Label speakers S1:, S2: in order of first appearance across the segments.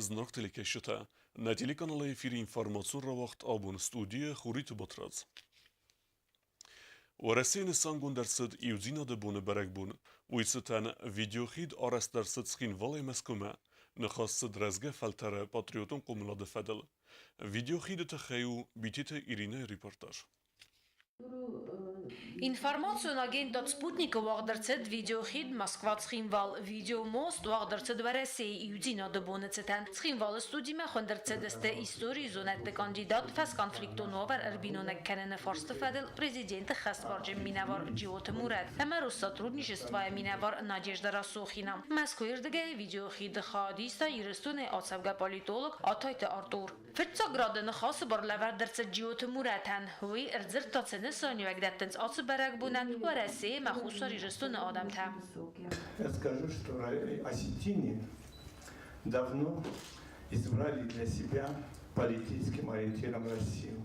S1: Зынаргъ телекӕсджытӕ, нӕ телеканалы эфиры информацион рауагъд абон студийы Хуриты Батрадз. Уӕрӕсейы нысангонд ӕрцыд Иудзинады боны бӕрӕгбон. Уый цытӕн видеохид арӕзт ӕрцыд Цхинвалӕй Мӕскуымӕ. Ныхас цыд рӕзгӕ фӕлтӕры патриотон хъомылады фӕдыл. Видеохиды тыххӕй у Битеты Иринӕйы репортаж.
S2: Информацион агентад «Спутник»-ы уагъд ӕрцыд видеохид Москва-Цхинвал. Видеомост уагъд ӕрцыд Уӕрӕсейы Иудзинады боны цытӕн. Цхинвалы студимӕ хуынд ӕрцыдысты историйы зонӕдты кандидат, фӕсконфликтон уавӕр ӕрбиноныг кӕныны фарсты фӕдыл президенты хӕсбарджын минӕвар Джиоты Мурӕт ӕмӕ Россотрудничествойы минӕвар Надежда Рассохина. Мӕскуыйы рдыгӕй видеохиды хайадиста Ирыстонӕй ацӕугӕ политолог Атайты Артур. Фыццаг рады ныхасы бар лӕвӕрд ӕрцыд Джиоты Мурӕтӕн. Уый ӕрдзырдта цы нысаниуӕг дӕттынц ацы бӕрӕгбонӕн Уӕрӕсейы ӕмӕ Хуссар Ирыстоны адӕмтӕ.
S3: Я скажу, что осетины давно избрали для себя политическим ориентиром Россию.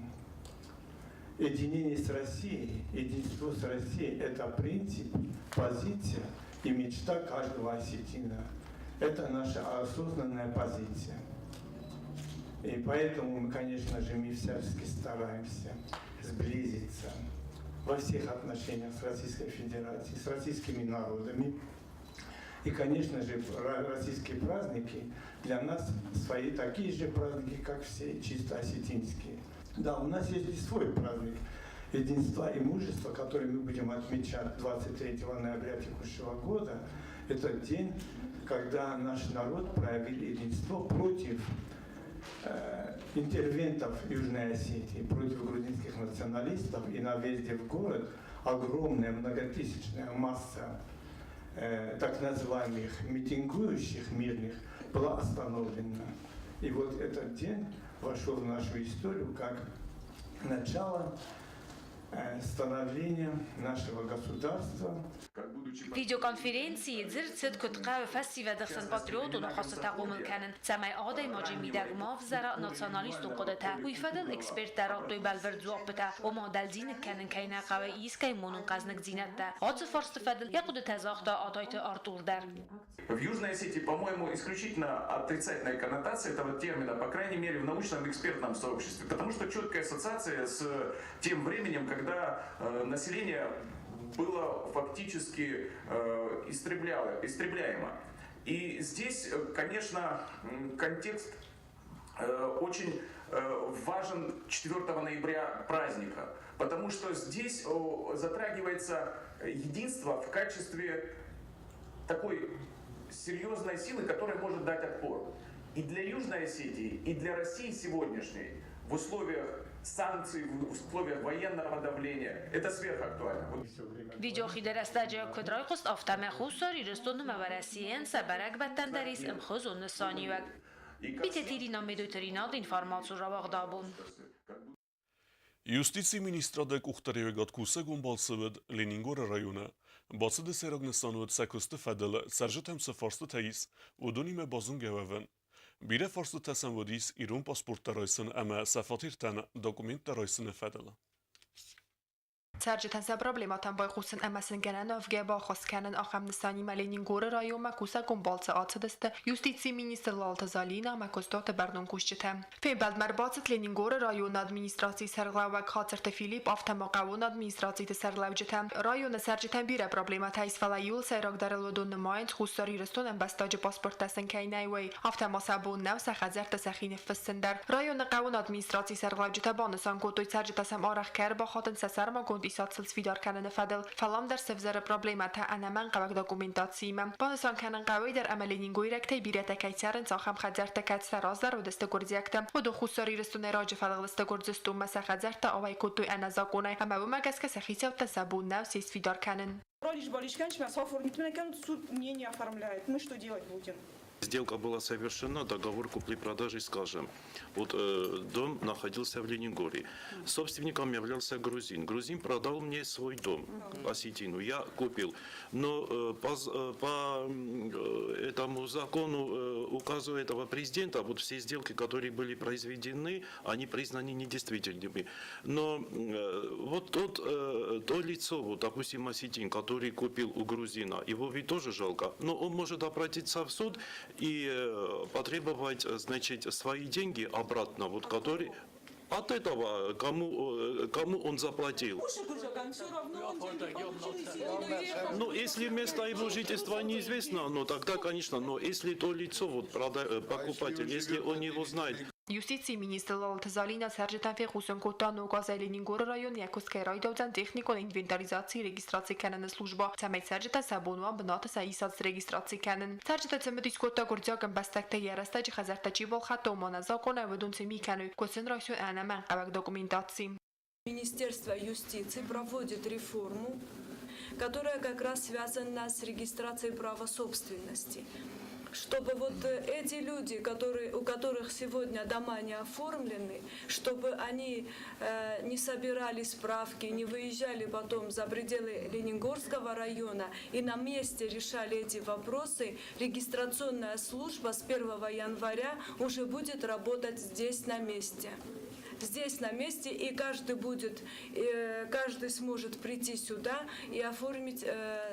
S3: Единение с Россией, единство с Россией – это принцип, позиция и мечта каждого осетина. Это наша осознанная позиция. И поэтому мы, конечно же, мы всячески стараемся сблизиться во всех отношениях с Российской Федерацией, с российскими народами. И, конечно же, российские праздники для нас свои такие же праздники, как все чисто осетинские. Да, у нас есть и свой праздник единства и мужества, который мы будем отмечать 23 ноября текущего года. Это день, когда наш народ проявил единство против интервентов Южной Осетии, против грузинских националистов. И на въезде в город огромная многотысячная масса так называемых митингующих мирных была остановлена. И вот этот день вошел в нашу историю как начало становления нашего государства.
S2: Видеоконференцийы дзырд цыд, куыд хъӕуы фӕсивӕды хсӕн патриотон ахастытӕ хъомыл кӕнын, цӕмӕй адӕймаджы мидӕг ма ӕвзӕра националистон хъуыдытӕ. Уый фӕдыл эксперттӕ радтой бӕлвырд дзуаппытӕ, ома дӕлдзиныг кӕнын кӕй нӕ хъӕуы искӕй монон хъӕзныгдзинӕдтӕ. Ацы фарсты фӕдыл йӕ хъуыдытӕ загъта Атайты Артур дӕр.
S4: В Южной Осетии, по-моему, исключительно отрицательная коннотация этого термина, по крайней мере, в научном экспертном сообществе, потому что четкая ассоциация с тем временем, когда население было фактически истребляемо. И здесь, конечно, контекст очень важен 4 ноября праздника, потому что здесь затрагивается единство в качестве такой серьезной силы, которая может дать отпор. И для Южной Осетии, и для России сегодняшней в условиях санкций, в условиях военного давления это сверхактуально.
S2: Видеохиды рӕстӕджы куыд райхъуыст, афтӕ ма Хуссар Ирыстон ӕмӕ Уӕрӕсейӕн сӕ бӕрӕгбӕттӕн дӕр ис ӕмхуызон нысаниуӕг. Битеты Ирина Медойты Ринат, информацион рауагъд абон.
S1: Юстицийы министрады къухдариуӕгад кусӕгон балцы уыд Ленингоры районы. Бацыды сӕйраг нысан уыд сӕ куысты фӕдыл цӕрджытӕм цы фарстытӕ ис, уыдонимӕ базонгӕ уӕвын. Бирӕ фарстытӕ сӕм уыдис ирон паспорттӕ райсын ӕмӕ сӕ фатертӕн документтӕ райсыны фӕдыл.
S5: Цӕрджытӕн сӕ проблемӕтӕм байхъусын ӕмӕ сын гӕнӕн уӕвгӕ баххуыс кӕнын ахӕм нысанимӕ Ленингоры районмӕ кусӕгон балцы ацыдысты юстицийы министр Лалыты Залинӕ ӕмӕ куыстуаты бӕрнон кусджытӕ. Фембӕлдмӕ ӕрбацыд Ленингоры районы администрацийы сӕргълӕууӕг Хацырты Филипп, афтӕ ма хъӕууон администрациты сӕргълӕуджытӕ. Районы цӕрджытӕн бирӕ проблемӕтӕ ис, фӕлӕ иуыл сӕйрагдӕрыл уыдон нымайынц, Хуссар Ирыстон ӕмбӕстаджы паспорттӕ сын кӕй нӕй, уый. Афтӕ ма сӕ бон нӕу сӕ хӕдзӕртты сӕхи ныффыссын дӕр. Районы хъӕууон администрацийы сӕргълӕуджытӕ банысан кодтой, цӕрджытӕ сӕм арӕх кӕй ӕрбахатынц сӕ сӕрмагонд исад сыл сфидар кӕныны фӕдыл. Фӕлӕ ам дӕр сӕвзӕры проблемӕтӕ ӕнӕмӕнгхъӕуӕг документациимӕ. Банысан кӕнын хъӕуы дӕр ӕмӕ ленингойрӕгтӕй бирӕтӕ кӕй цӕрынц, ахӕм хӕдзӕрттӕ кӕд сӕ раздӕр уыдысты гуырдзиӕгтӕ, уыдон Хуссар Ирыстонӕй раджы фӕлыгъдысты Гуырдзыстонмӕ, сӕ хӕдзӕрттӕ ауӕй кодтой ӕнӕзакъонӕй ӕмӕ уымӕ гӕсгӕ сӕ хицӕуттӕн сӕ бон нӕу се сфидар кӕнын.
S6: Балишканчмя оформить суд мне не оформляет. Мы что делать будем?
S7: Сделка была совершена, договор купли-продажи, скажем. Вот дом находился в Ленингоре. Собственником являлся грузин. Грузин продал мне свой дом, осетину. Я купил. Но по этому закону, указу этого президента, вот все сделки, которые были произведены, они признаны недействительными. Но вот то лицо, вот, допустим, осетин, который купил у грузина, его ведь тоже жалко. Но он может обратиться в суд. и потребовать, значит, свои деньги обратно, вот которые от этого, кому он заплатил. Ну, если место его жительства неизвестно, ну тогда, конечно, но если то лицо, вот покупатель, если он его знает.
S5: Юстицийы министр Лалыты Зӕлинӕ цӕрджытӕн фехъусын кодта, ног азӕй Ленингоры районы йӕ куыст кӕй райдаудзӕн техникон инвентаризацийы регистраци кӕныны службӕ, цӕмӕй цӕрджытӕ сӕ бон уа бынаты сӕ исад срегистраци кӕнын. Цӕрджытӕ цымыдис кодта гуырдзиаг ӕмбӕстӕгтӕй йӕ рӕстӕджы хӕдзӕрттӕ чи балхӕдта, ома нӕзакъонӕй уыдон цы ми кӕной, куы сын райсой ӕнӕмӕнгхъӕуӕг документаци.
S8: Министерство юстиции проводит реформу, которая как раз связана с регистрацией права собственности. Чтобы вот эти люди, у которых сегодня дома не оформлены, чтобы они не собирали справки, не выезжали потом за пределы Ленингорского района и на месте решали эти вопросы, регистрационная служба с 1 января уже будет работать здесь на месте. Здесь на месте, и каждый сможет прийти сюда и оформить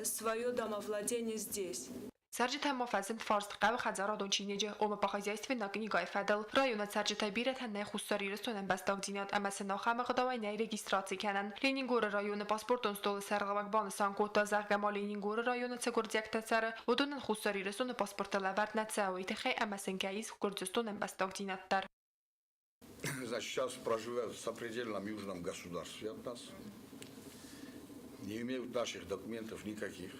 S8: свое домовладение здесь.
S5: Цӕрджытӕм ма фӕзынд фарст хъӕуы хӕдзарадон чиныджы, ома по хозяйственной книгайы фӕдыл. Районы цӕрджытӕй бирӕтӕн нӕй Хуссар Ирыстоны ӕмбӕстагдзинад ӕмӕ сын ахӕм ӕгъдауӕй нӕй регистраци кӕнӕн. Ленингоры районы паспортон столы сӕргълӕууӕг банысан кодта, зӕгъгӕ ма Ленингоры районы цы гуырдзиӕгтӕ цӕры, уыдонӕн Хуссар Ирыстоны паспорттӕ лӕвӕрд нӕ цӕуы, уый тыххӕй ӕмӕ сын кӕй ис Гуырдзыстоны ӕмбӕстагдзинад дӕр.
S9: Значит, сейчас проживают в сопредельном южном государстве от нас, не имеют наших документов никаких,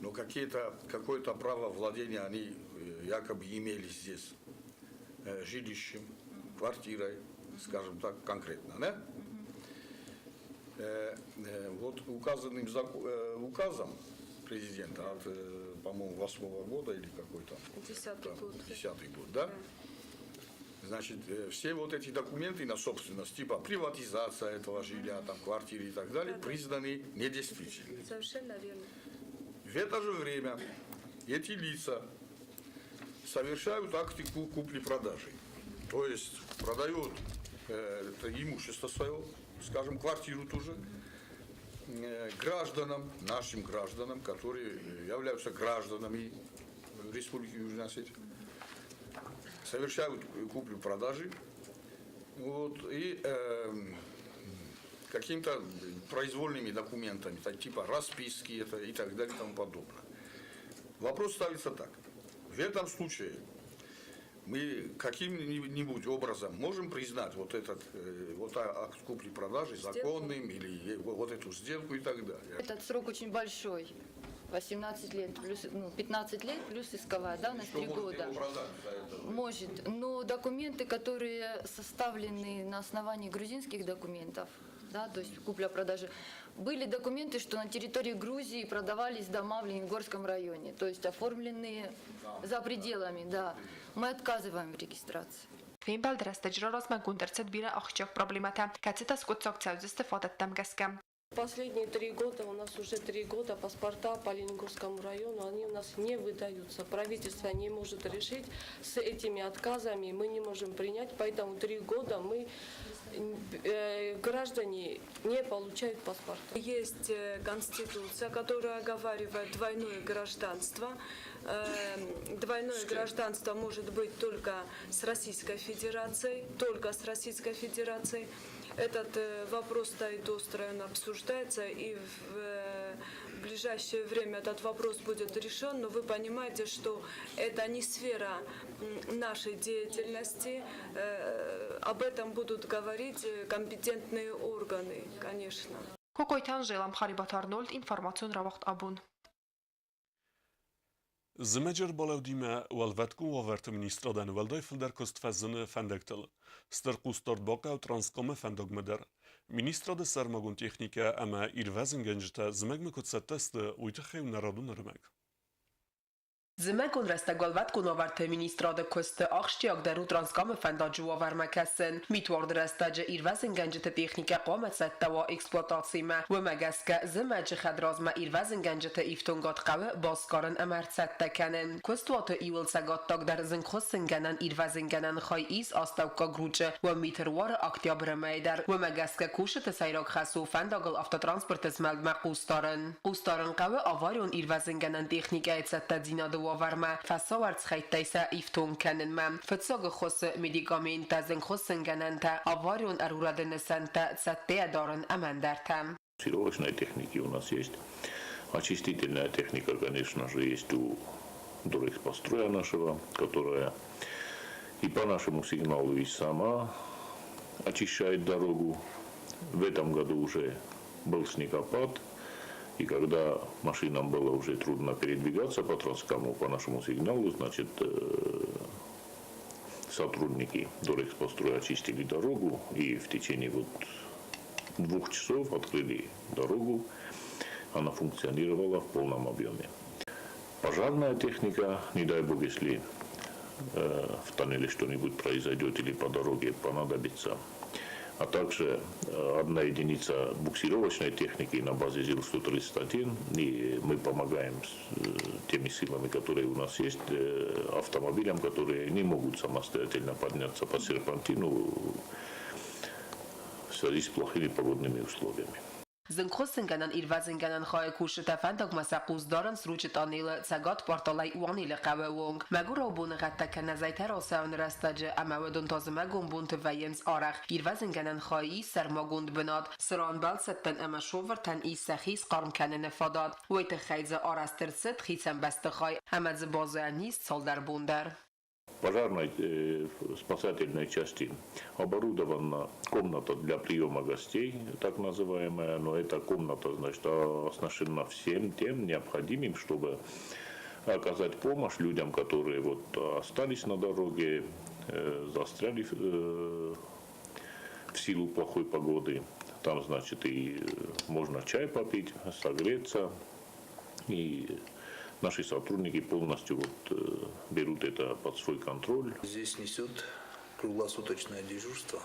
S9: но какое-то право владения они якобы имели здесь, жилищем, квартирой, скажем так, конкретно, да? Вот указанным указом президента от, по-моему, 8-го года или какой-то.
S8: 10-й год.
S9: 10-й год, да? Значит, все вот эти документы на собственность, типа приватизация этого жилья, там, квартиры и так далее, признаны недействительными.
S8: Совершенно верно.
S9: В это же время эти лица совершают акты купли-продажи. То есть продают это имущество свое, скажем, квартиру тоже, гражданам, нашим гражданам, которые являются гражданами Республики Южная Осетия, совершают куплю-продажи, вот, и какими-то произвольными документами, так, типа расписки это, и так далее и тому подобное. Вопрос ставится так. В этом случае мы каким-нибудь образом можем признать вот этот вот акт купли-продажи законным или вот эту сделку и так далее.
S10: Этот срок очень большой. 18 лет плюс, ну, 15 лет плюс исковая давность 3
S9: Еще может
S10: года.
S9: его продать за это.
S10: Может, но документы, которые составлены на основании грузинских документов, да, то есть купля-продажи, были документы, что на территории Грузии продавались дома в Ленингорском районе, то есть оформленные за пределами, да. Мы отказываем в регистрации.
S5: Фембӕлды рӕстӕджы раразмӕгонд ӕрцыд бирӕ ахсджиаг проблемӕтӕ, кӕцытӕ скъуыддзаг цӕудзысты фадӕттӕм гӕсгӕ.
S11: Последние 3 года, у нас уже 3 года паспорта по Ленингорскому району, они у нас не выдаются. Правительство не может решить с этими отказами, мы не можем принять, поэтому 3 года мы, граждане, не получают паспорта.
S8: Есть конституция, которая оговаривает двойное гражданство. Двойное гражданство может быть только с Российской Федерацией, только с Российской Федерацией. Этот вопрос стоит остро, он обсуждается, и в ближайшее время этот вопрос будет решен, но вы понимаете, что это не сфера нашей деятельности. Об этом будут говорить компетентные органы, конечно.
S5: Кокойты Анжела, Мхарибат Арнольд, информацион рауагъд Абон.
S1: Зымӕджы ӕрбалӕудимӕ Уӕлвӕткон уавӕрты министрадӕн уӕлдай фылдӕр куыст фӕзыны фӕндӕгтыл. Стыр хъусдард бахъӕуы Транскамы фӕндагмӕ дӕр. Министрады сӕрмагонд техникӕ ӕмӕ ирвӕзынгӕнджытӕ зымӕгмӕ куыд цӕттӕ сты, уый тыххӕй у нӕ радон ӕрмӕг.
S12: Зымӕгон рӕстӕг Уӕлвӕткон уавӕрты министрады куысты ахсджиагдӕр у Транскамы фӕндаджы уавӕрмӕ кӕсын. Митуарды рӕстӕджы ирвӕзынгӕнджыты техникӕ хъуамӕ цӕттӕ уа эксплуатацимӕ. Уымӕ гӕсгӕ зымӕджы хӕдразмӕ ирвӕзынгӕнджыты ифтонгад хъӕуы басгарын ӕмӕ ӕрцӕттӕ кӕнын. Куыстуаты иууыл цӕгаттагдӕр зынгхуыссынгӕнӕн ирвӕзынгӕнӕн хай ис астӕуккаг Ручъы. Уым мит ӕруары октябры мӕйы дӕр. Уымӕ гӕсгӕ кусджыты сӕйраг хӕс у фӕндагыл автотранспорты змӕлдмӕ хъус дарын. Хъус дарын хъӕуы аварион ирвӕзынгӕнӕн техникӕйы цӕттӕдзинады. уавӕрмӕ, фӕсауӕрц хӕйттӕй сӕ ифтонг кӕнынмӕ. Фыццаг ӕххуысы медикаменттӕ, зынгхуыссынгӕнӕнтӕ, аварион ӕрурӕды нысӕнттӕ цӕттӕйӕ дарын ӕмӕ ӕндӕртӕ.
S13: Буксировочной техники у нас есть. Очистительная техника, конечно же, есть у Дорэкспостроя нашего, которая и по нашему сигналу, и сама очищает дорогу. В этом году уже был снегопад, и когда машинам было уже трудно передвигаться по Транскаму, по нашему сигналу, значит, сотрудники Дорэкспостроя очистили дорогу, и в течение вот 2 часов открыли дорогу, она функционировала в полном объеме. Пожарная техника, не дай бог, если в тоннеле что-нибудь произойдет или по дороге понадобится, а также одна единица буксировочной техники на базе ЗИЛ-131, и мы помогаем с теми силами, которые у нас есть, автомобилям, которые не могут самостоятельно подняться по серпантину в связи с плохими погодными условиями.
S12: Зынгхуыссынгӕнӕн ирвӕзынгӕнӕн хайы кусджытӕ фӕндагмӕ сӕ хъус дарынц Ручъы тъанелы Цӕгат Порталӕй Уанелы хъӕуы онг. Мӕгуырау боныгъӕдтӕ кӕнӕ зӕйтӕ рацӕуыны рӕстӕджы ӕмӕ уыдон та зымӕгон бонты вӕййынц арӕх. Ирвӕзынгӕнӕн хайы ис сӕрмагонд бынат, цыран бӕлццӕттӕн ӕмӕ шофыртӕн ис сӕхи схъарм кӕныны фадат. Уый тыххӕй дзы арӕзт ӕрцыд хицӕн бӕстыхай ӕмӕ дзы баззайӕн ис цалдӕр бон дӕр.
S13: Пожарной спасательной части оборудована комната для приема гостей, так называемая, но эта комната, значит, оснащена всем тем необходимым, чтобы оказать помощь людям, которые вот остались на дороге, застряли в силу плохой погоды. Там, значит, и можно чай попить, согреться, и наши сотрудники полностью вот берут это под свой контроль.
S14: Здесь несет круглосуточное дежурство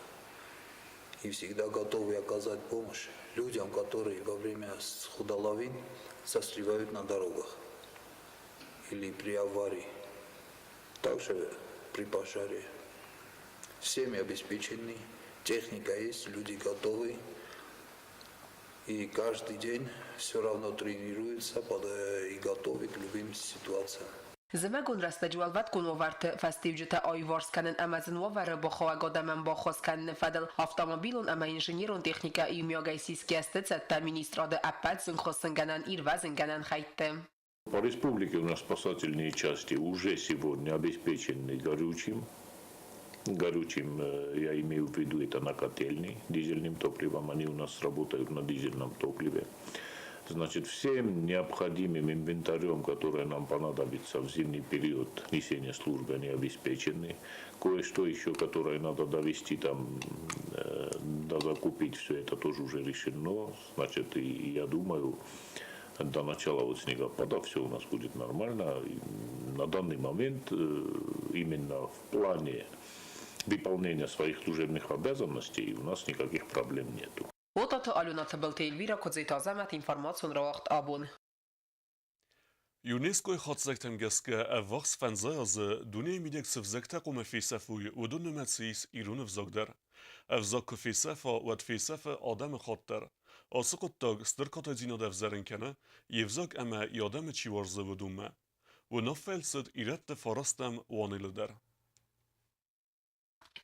S14: и всегда готовы оказать помощь людям, которые во время схода лавин застревают на дорогах или при аварии, также при пожаре. Всеми обеспечены, техника есть, люди готовы. И каждый день все равно тренируются и готовы к любым ситуациям.
S12: Зымӕгон рӕстӕджы уӕлвӕткон уавӕрты фӕстиуджытӕ аиуварс кӕнын ӕмӕ зын уавӕры бахауӕг адӕмӕн баххуыс кӕныны фӕдыл автомобилон ӕмӕ инженерон техникӕ иумиагӕй сисгӕ сты цӕттӕ министрады ӕппӕт зынгхуыссынгӕнӕн-ирвӕзынгӕнӕн хӕйтты.
S13: По республике у нас спасательные части уже сегодня обеспечены горючим. Горючим, я имею в виду, это на котельный, дизельным топливом. Они у нас работают на дизельном топливе. Значит, всем необходимым инвентарем, который нам понадобится в зимний период несения службы, они обеспечены. Кое-что еще, которое надо довести, дозакупить, все это тоже уже решено. Значит, и я думаю, до начала вот снегопада все у нас будет нормально. И на данный момент именно в плане выполнения своих служебных обязанностей у нас никаких проблем нету.
S12: Отаты Алена Тыбылты Эльвира Кодзейты Азамат информацион рауагъд Абон.
S1: ЮНЕСКО-йы хатдзӕгтӕм гӕсгӕ ӕввахс фӕндзай азы дунейы мидӕг цы взӕгтӕ хъуамӕ фесӕфой, уыдон нымӕцы ис ирон ӕвзаг дӕр. Ӕвзаг куы фесӕфа, уӕд фесӕфы адӕмы хатт дӕр. Ацы хъуыддаг стыр катайдзинад ӕвзӕрын кӕны, йе взаг ӕмӕ йӕ адӕмы чи уарзы, уыдонмӕ. Уынаффӕ ӕрцыд ирӕтты фарастӕм Уанелы дӕр.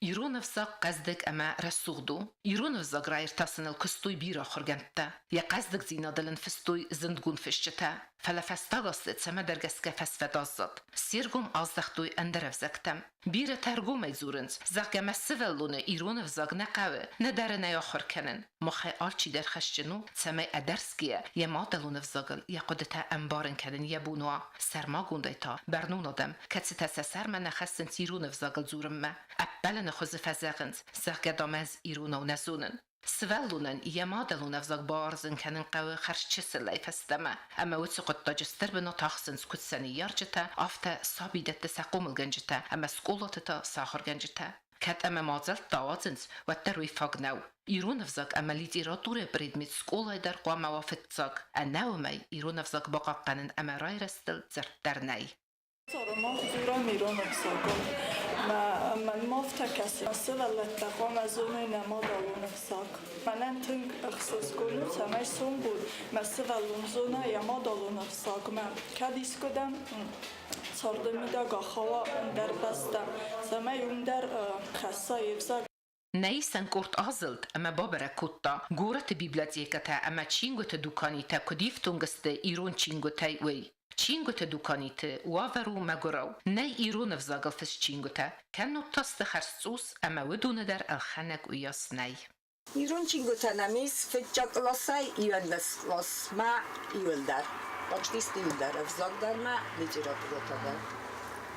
S15: Ирон ӕвзаг хъӕздыг ӕмӕ рӕсугъд у. Ирон ӕвзаг раиртасыныл куыстой бирӕ ахуыргӕндтӕ. Йӕ хъӕздыгдзинадыл ын фыстой зындгонд фысджытӕ. Фӕлӕ фӕстаг азты цӕмӕдӕр гӕсгӕ фӕсвӕд аззад. Се ргом аздӕхтой ӕндӕр ӕвзӕгтӕм. Бирӕтӕ ӕргомӕй дзурынц, зӕгъгӕ мӕ сывӕллоны ирон ӕвзаг нӕ хъӕуы, нӕдӕр ын ӕй ахуыр кӕнын. Махӕй алчидӕр хӕсджын у, цӕмӕй ӕдӕрсгӕйӕ йӕ мадӕлон ӕвзагыл йӕ хъуыдытӕ ӕмбарын кӕнын йӕ бон уа. Сӕрмагондӕй та бӕрнон адӕм, кӕцытӕ сӕ сӕрмӕ нӕ хӕссынц ирон ӕвзагыл дзурынмӕ, ӕппӕлыны хуызы фӕзӕгъынц, зӕгъгӕ, дам, ӕз иронау нӕ зонын. Сывӕллонӕн йӕ мадӕлон ӕвзаг бауарзын кӕнын хъӕуы хӕрзчысылӕй фӕстӕмӕ, ӕмӕ уыцы хъуыддаджы стыр бынат ахсынц куыд сӕ ныййарджытӕ, афтӕ сабидӕтты сӕ хъомылгӕнджытӕ ӕмӕ скъолаты та сӕ ахуыргӕнджытӕ. Кӕд ӕмӕ мадзӕлттӕ ауадзынц, уӕддӕр уый фаг нӕу. Ирон ӕвзаг ӕмӕ литературӕйы предмет скъолайы дӕр хъуамӕ уа фыццаг, ӕнӕ уымӕй ирон ӕвзаг бахъахъхъӕнын ӕмӕ райрӕзтыл дзырд дӕр нӕй.
S16: Мах дзурӕм ирон ӕвзагыл. Мӕнмӕ афтӕ кӕсы, сывӕллӕттӕ хъуамӕ зоной нӕ мадӕлон ӕвзаг. Мӕнӕн тынг ӕхсызгон у, цӕмӕй сомбон мӕ сывӕллон зона йӕ мадӕлон ӕвзагмӕ. Кӕд искуыдӕм царды мидӕг ахауа ӕндӕр бӕстӕм, цӕмӕй уым дӕр хӕсса йе взаг.
S15: Нӕ исӕн къорд азылд ӕмӕ бабӕрӕг кодта, горӕты библиотекӕтӕ ӕмӕ чингуыты дуканитӕ куыд ифтонг сты ирон чингуытӕй, уый. Чингуыты дуканиты уавӕр у мӕгуырау. Нӕй ирон ӕвзагыл фыст чингуытӕ, кӕннод та сты хӕрзцъус ӕмӕ уыдоны дӕр ӕлхӕнӕг уыйас нӕй.
S17: Ирон чингуытӕ нӕм ис фыццаг къласӕй иуӕндӕс къласмӕ иуылдӕр. Почти иуылдӕр ӕвзаг дӕр ма, литературӕтӕ дӕр.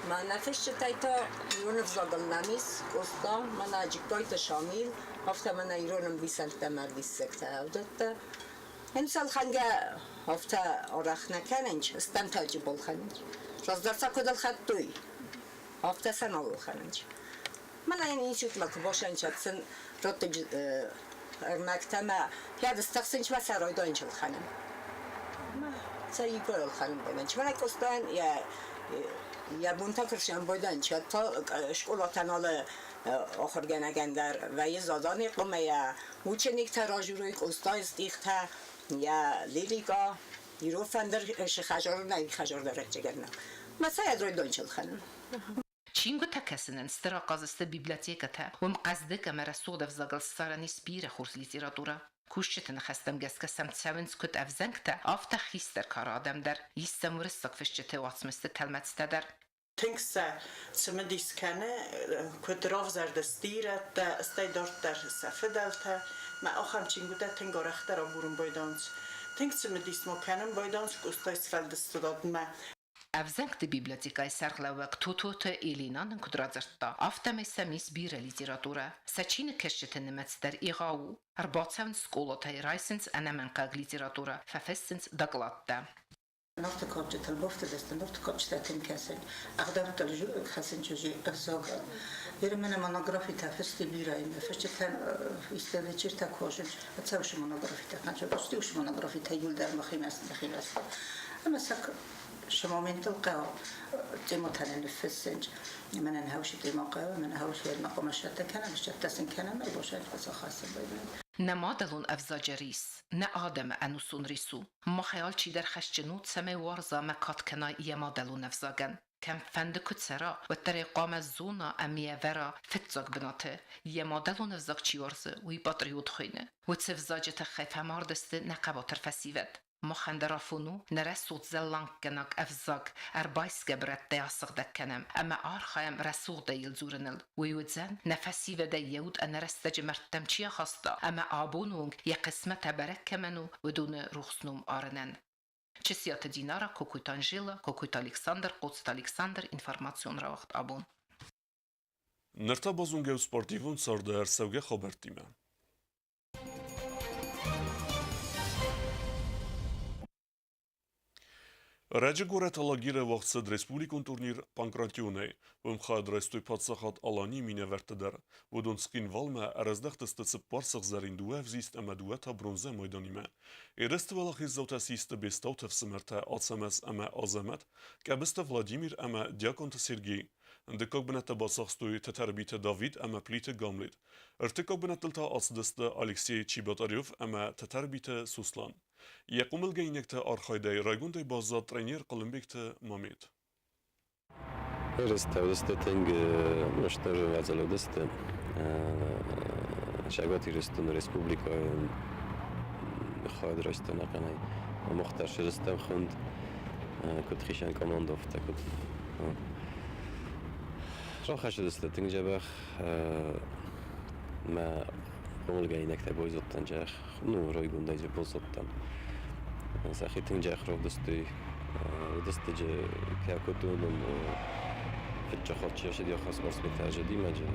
S17: Мӕнӕ фысджытӕй та ирон ӕвзагыл нӕм ис Къоста, мӕнӕ Джыккайты Шамил, афтӕ мӕнӕ ирон ӕмбисӕндтӕ ӕмӕ диссӕгтӕ ӕвдӕттӕ. Ӕнцӕлхӕнгӕ афтӕ арӕх нӕ кӕнынц, стӕмтӕджы балхӕнынц. Раздӕр сӕ куыд ӕлхӕдтой, афтӕ сӕ нал ӕлхӕнынц. Мӕнӕ йын институтмӕ куы башӕнчат сын радтой ӕрмӕгтӕ мӕ кӕд стӕхсынч мӕ сӕ райдайынч ӕлхӕнын. Сӕ игор ӕлхӕнын байдайынч. Мӕнӕ Къостайӕн йӕ йӕ бонтӕ куы байдайынч, та скъолатӕн алы ахуыргӕнӕгӕн дӕр вӕййы задание хъуамӕ йӕ учениктӕ ражурой Къостайы стихтӕ, йӕ лирика, ирон фӕндыр хӕзар нӕ хӕзар дӕр ӕцӕгӕн нӕ. Мӕ сӕ райдайынч ӕлхӕнын.
S15: Чингуытӕ кӕсынӕн стыр ахъаз сты библиотекӕтӕ, уым хъӕздыг ӕмӕ рӕсугъд ӕвзагыл ссарӕн ис бирӕ хорз литературӕ. Кусджыты ныхӕстӕм гӕсгӕ сӕм цӕуынц куыд ӕвзӕнгтӕ, афтӕ хистӕр кары адӕм дӕр, ис сӕм уырыссаг фысджыты уацмысты тӕлмӕцтӕ дӕр.
S18: Тынг сӕ цымыдис кӕны, куыд равзӕрдысты ирӕттӕ, стӕй дарддӕр сӕ фыдӕлтӕ. Мӕ ахӕм чингуытӕ тынг арӕхдӕр агурын байдайынц. Тынг цымыдис ма кӕнын байдайынц Къостайы сфӕлдыстадмӕ.
S15: Ӕвзӕнгты библиотекӕйы сӕргълӕууӕг Тототы Элина нын куыд радзырдта, афтӕмӕй сӕм ис бирӕ литературӕ. Сӕ чиныгкӕсджыты нымӕц дӕр егъау у. Ӕрбацӕуынц скъолатӕй, райсынц ӕнӕмӕнгхъӕуӕг литературӕ, фӕфыссынц докладтӕ.
S19: Нарты кадджытыл бафтыдысты, Нарты кадджытӕ тынг кӕсын, ӕгъдӕуттыл хӕцын чызджы ӕвзагыл. Веры мӕнӕ монографитӕ фысты бирӕ, фысджытӕн историчертӕ косынц, цӕусы монографитӕ, кӕнӕ монографитӕ иуылдӕр мӕхимӕ нӕхимӕ Ӕмӕ сӕ шы моментыл хъӕуы тематӕн ныффыссынц. Мӕнӕн хӕусы тема хъӕуы, мӕнӕ хӕусы ермӕ хъуамӕ сӕттӕ кӕнӕм, сӕттӕ сын кӕнӕм, ӕрбосӕн фӕцахӕссын байдайын.
S15: Нӕ мадӕлон ӕвзаджы рис, нӕ адӕмы ӕнусон рис у. Махӕй алчидӕр хӕсджын у, цӕмӕй уарза ӕмӕ кад кӕна йӕ мадӕлон ӕвзагӕн. Кӕмфӕнды куы цӕра, уӕддӕр ӕй хъуамӕ зона ӕмӕ йӕ ӕвӕра фыццаг бынаты. Йӕ мадӕлон ӕвзаг чи уарзы, уый патриот хуыйны. Уыцы ӕвзаджы тыххӕй фӕмард сты нӕ хъӕбатыр фӕсивӕд. Махӕн дӕр афон у, нӕ рӕсугъд зӕлланггӕнаг ӕвзаг ӕрбайсгӕ брӕттӕй асыгъдӕг кӕнӕм ӕмӕ архайӕм рӕсугъдӕй йыл дзурыныл. Уый уыдзӕн, нӕ фӕсивӕдӕй йӕ уд ӕнӕрӕстӕджы мӕрдтӕм чи ахаста ӕмӕ абоны онг йӕ хъысмӕт ӕбӕрӕг кӕмӕн у, уыдоны рухс ном арынӕн. Чысиаты Динара, Кокойты Анжела, Кокойты Александр, Хъоцыты Александр, информацион рауагъд абон.
S1: Ныр та базонгӕ у спортивон царды ӕрцӕугӕ хабӕрттимӕ. Ӕрӕджы горӕт Алагиры уагъд цыд республикон турнир «Панкратионӕй». Уым хайад райстой паддзахад Аланийы минӕвӕрттӕ дӕр. Уыдон Цхинвалмӕ ӕрӕздӕхтысты цыппар сыгъзӕрин дыууӕ ӕвзист ӕмӕ дыууӕ та бронзӕ майданимӕ. Ерысты уӕлахиздзаутӕ систы Бестауты ӕфсымӕртӕ Ацӕмӕз ӕмӕ Азӕмӕт, Къӕбысты Владимир ӕмӕ Диаконты Сергей. Дыккаг бынӕттӕ бацахстой Тӕтӕрбиты Давид ӕмӕ Плиты Гамлет. Ӕртыккаг бынӕттыл та ацыдысты Алексей Чеботарев ӕмӕ Тӕтӕрбиты Суслан. Йӕ хъомылгӕнинӕгты архайдӕй райгондӕй баззад тренер Хъуылымбегты Мамед.
S20: Ерыстӕ уыдысты тынг стыр мадзал уыдысты. Цӕгат Ирыстоны республикӕйы хайад райста ӕнӕхъӕнӕй. Мах дӕр сырӕзтӕм хуынд куыд хицӕн командӕ, афтӕ куыд. Рахӕссыдысты тынг дзӕбӕх. Мӕ хъомылгӕнинӕгтӕ базыдтан зӕхх, ну, райгондӕй дзы баззадтӕн. Сӕхи тынг зӕхх равдыстой. Уыдысты джы кӕкуыдон фыццаг хатт чи ӕрцыди, ахӕм спортсментӕ ӕрзыди ма джы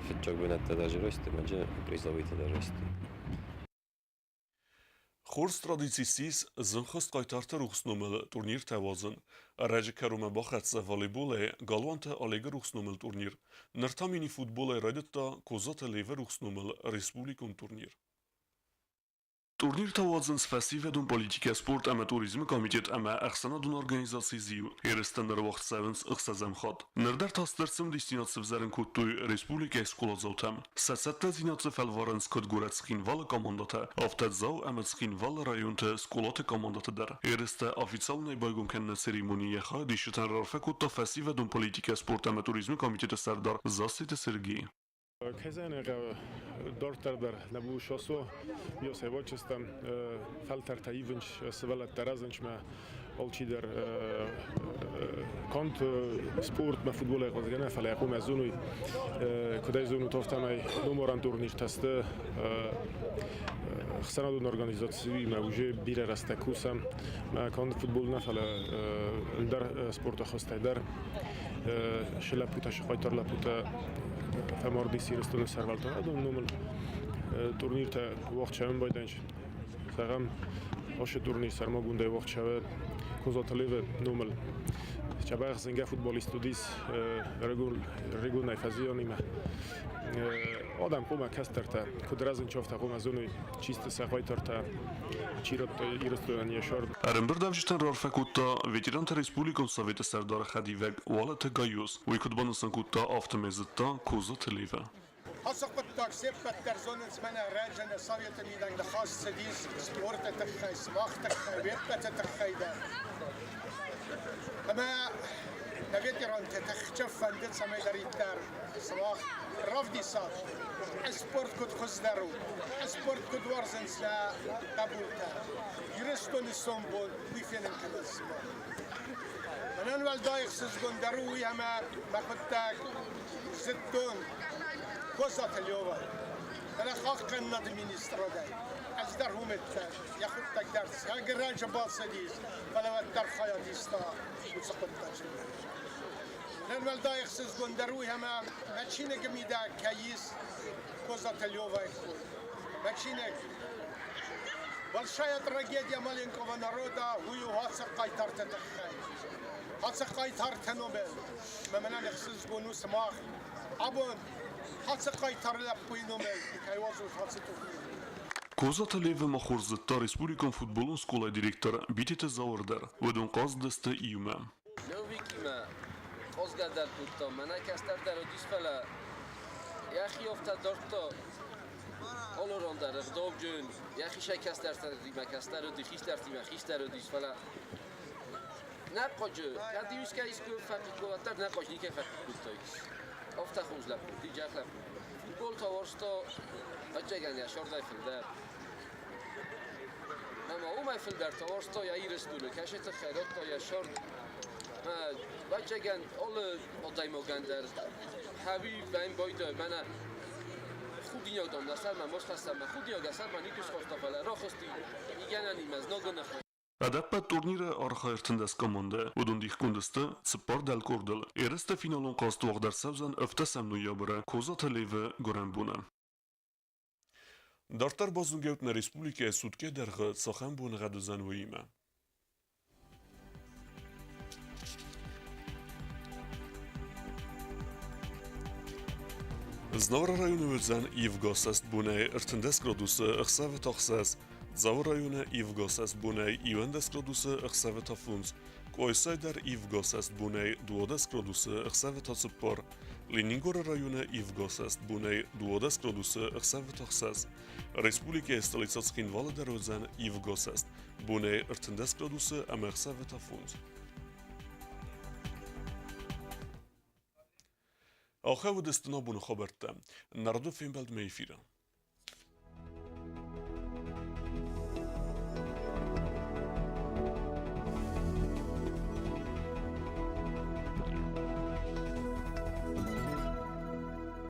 S20: фыццаг бынӕттӕ дӕр райстой, ма джы призовыйтӕ дӕр райстой.
S1: Хорз традици ссис зынхӕст хъайтарты рухс номыл турниртӕ уадзын. Ӕрӕджы кӕронмӕ бахӕццӕ волейболӕй Галуанты Олегы рухс номыл турнир. Ныр та мини-футболӕй райдыдта Козаты Левы рухс номыл республикон турнир. Турниртӕ уадзынц фӕсивӕдон политикӕ, спорт ӕмӕ туризмы комитет ӕмӕ ӕхсӕнадон организаци ЗИУ. Ерыстӕ ныр уагъд цӕуынц ӕхсӕзӕм хатт. Ныр дӕр та стыр цымыдисдзинад сывзӕрын кодтой республикӕйы скъоладзаутӕм. Сӕ цӕттӕдзинад дзы фӕлварынц куыд горӕт Цхинвалы командӕтӕ, афтӕ Дзау ӕмӕ Цхинвалы районты скъолаты командӕты дӕр. Ерыстӕ официалонӕй байгом кӕныны церемонийы йӕ хайадисджытӕн раарфӕ кодта фӕсивӕдон политикӕ, спорт ӕмӕ туризмы комитеты сӕрдар Зассеты Сергей.
S21: Кӕй хъӕуы, дарддӕр дӕр нӕ бусосо, йосевочеством фӕлтӕртӕ ивынц, сывӕллӕттӕ рӕзынц мӕ алчидӕр канд спортмӕ, футболӕй хъазгӕ нӕ, фӕлӕ хъумӕ зонуй, куыд ӕй зонут, афтӕмӕй номарӕн турниртӕ сты ӕхсӕнадон организациимӕ уже бирӕ рӕстӕг кусӕм. Канд футбол нӕ, фӕлӕ ӕндӕр спорты хуызтӕй дӕр. Шы лӕппутӕ, шы хъайтар лӕппутӕ фӕмардис Ирыстоны сӕрвӕлтау адон номыл турниртӕ уагъд цӕуын байдайынц. Зӕгъӕм, ацы турнир сӕрмагондӕй уагъд цӕуы Козаты Левы номыл. Чабӕх зынгӕ футболист уыдис ӕрыгонӕй фӕзианимӕ. Адӕм хъуамӕ кӕстӕртӕ куыд рӕзынч, афтӕ хъуамӕ зоной, чи сты сӕ хъайтартӕ, чи радтой Ирыстонӕн йӕ сӕр.
S1: Ӕрӕмбырдуӕвджытӕн раарфӕ кодта ветеранты республикон советы сӕрдары хӕдивӕг Уалыты Гайоз. Уый куыд банысан кодта, афтӕмӕй зыдта Козаты Левӕ.
S22: Ацы хъуыддаг се ппӕт дӕр зонынц мӕнӕ ӕрӕджы нӕ советы мидӕг ныхас цыдис спорты тыххӕй, сымах тыххӕй, уе ппӕты тыххӕй дӕр. Ӕмӕ нӕ ветеранты тыхджын фӕнды, цӕмӕйдӕриддӕр сымах равдисат, спорт куыд хуыздӕр у, спорт куыд уарзынц нӕ хъӕбултӕ. Ирыстоны сомбон уый фенын кӕнынц сымах. Мӕнӕн уӕлдай ӕхсызгондӕр у уый, ӕмӕ мӕ хъуыддаг зыдтон Козаты Лева, фӕлӕ хъахъхъӕнынады министрадӕй ӕз дӕр уымӕттӕ йӕ хъуыддаг дӕр цӕгӕрӕджы бацыдис, фӕлӕ уӕддӕр хайад иста уыцы хъуыддаджы. Мӕнӕн уӕлдай ӕхсызгондӕр уый, ӕмӕ мӕ чиныгы мидӕг кӕй ис Козаты Левайы кой. Мӕ чиныг «Большая трагедия маленького народа» уый у ацы хъайтарты тыххӕй. Ацы хъайтарты номыл мӕ мӕнӕн ӕхсызгон у сымах абон ацы хъайтар лӕппуйы номыл кӕй уадзут ацы турнир.
S1: Козаты Левы ма хорз зыдта республикон футболон скъолайы директор Битеты Зауыр дӕр. Уыдон хъазыдысты иумӕ.
S23: Левикимӕ хъазгӕ дӕр кодта, мӕнӕ кӕстӕр дӕр уыдис, фӕлӕ йӕхи афтӕ дардта алы ран дӕр ӕгъдауджын, йӕхи кӕстӕртимӕ кӕстӕр уыди, хистӕртимӕ хистӕр уыдис, фӕлӕ нӕ хъуджы, кӕд искӕй искуы фӕхъыг уӕддӕр нӕ хъуджы никӕй фӕхъыг кодтай. Афтӕ хорз лӕппу, диджах лӕппу. Футбол та уарзта ӕцӕгӕн йӕ сӕрдӕй фылдӕр. Ӕмӕ уымӕй фылдӕр та уарзта йӕ Ирыстоны, кӕсы тыххӕй радта йӕ сӕрд. Ӕвӕццӕгӕн, алы адӕймагӕн дӕр хӕуи баимбайда, мӕнӕ худинаг дам нӕ сӕрмӕ ма схӕссӕм, мӕ худинаг йӕ сӕрмӕ никуы схаста, фӕлӕ рахызти мигӕнӕнимӕ знагы ныхмӕ.
S1: Ӕдӕппӕт турниры архайы 13 командӕ. Уыдон дихгонд сты цыппар дӕлкъордыл. Ерысты финалон хъазт уагъд ӕрцӕудзӕн 7 ноябры Козаты Левы гуырӕнбоны. Дарддӕр базонгӕут нӕ республикӕйы суткӕ дӕргъы цахӕм боныгъӕд уыдзӕн, уыимӕ. Знауыры районы уыдзӕн ивгӕ сӕст бонӕй 13 градусы, ӕхсӕвы та 6. Дзауы районы ивгӕ сӕст бонӕй 11 градусы, ӕхсӕвы та 5. Къуайсайы дӕр ивгӕ сӕст бонӕй 12 градусы, ӕхсӕвы та 4. Ленингоры районы ивгӕ сӕст бонӕй 12 градусы, ӕхсӕвы та 6. Республикӕйы столицӕ Цхинвалы дӕр уыдзӕн ивгӕ сӕст бонӕй 13 градусы ӕмӕ ӕхсӕвы та 5. Ахӕм уыдысты нӕ боны хабӕрттӕ. Нарды фембӕлдмӕ эфиры.